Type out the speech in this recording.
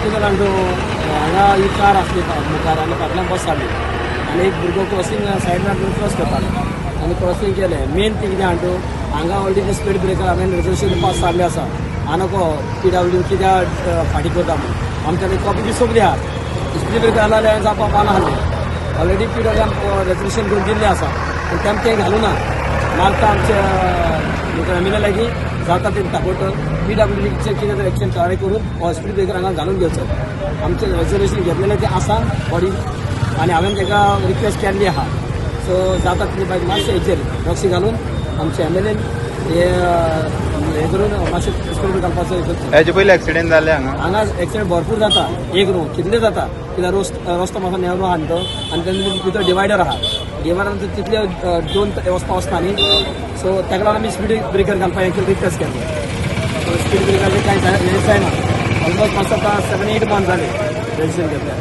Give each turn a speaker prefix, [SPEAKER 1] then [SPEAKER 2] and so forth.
[SPEAKER 1] कितें जालें तूं, हांगा ही कार आसली मुखार आनी फाटल्यान बस आसली आनी एक भुरगो क्रॉसींग सायडीन क्रॉस करतालो आनी क्रॉसींग केलें. मेन ती कितें आहा तूं, हांगा ऑलरेडी स्पीड ब्रेकर हांवें रेजोल्युशन पास जाल्लें आसा. आनी पीडब्ल्यू कित्याक फाटीं करता म्हणून आमच्याकडे कॉपी बी सगळी आहा. स्पीड ब्रेकर जाल्यार जावपा पाना आसलें. ऑलरेडी पीडब्ल्यू रेजोल्युशन करून दिल्लें आसा, पूण तेम तें घालूं ना. मागता आमच्या एम एल ए लागीं जाता ते ताबडतोब पीडब्ल्यूडीचें कितें तरी एक्शन कारवाय करून हो स्पीड ब्रेकर हांगा घालून घेवचो. आमचें रेजोल्युशन घेतलेलें तें आसा बॉडी आनी हांवें ताका रिक्वेस्ट केल्ली आहा. सो जाता तितले बायक मातशें हेचेर लक्ष घालून आमचे एम एल एन हे हे करून मातशें स्पीड ब्रेकर घालपाचो हे करचें.
[SPEAKER 2] हेजे पयलीं एक्सिडेंट जाले हांगा?
[SPEAKER 1] हांगा एक्सिडेंट भरपूर जाता. एक न्हू, कितले जाता, कित्याक रस्तो मातसो नेरो आहा न्ही तो आनी तेन्ना भितर डिवायडर आहा. डिवायडर तितले दोन वचपा वचना न्ही. सो ताका लागून आमी स्पीड ब्रेकर घालपाक एक्चुअली रिक्वेस्ट केल्ले. सो स्पीड ब्रेकराचें कांय हें जायना. ऑलमोस्ट मातसो आतां 7-8 मंथ जाले रेजिस्ट्रेशन घेतल्यार.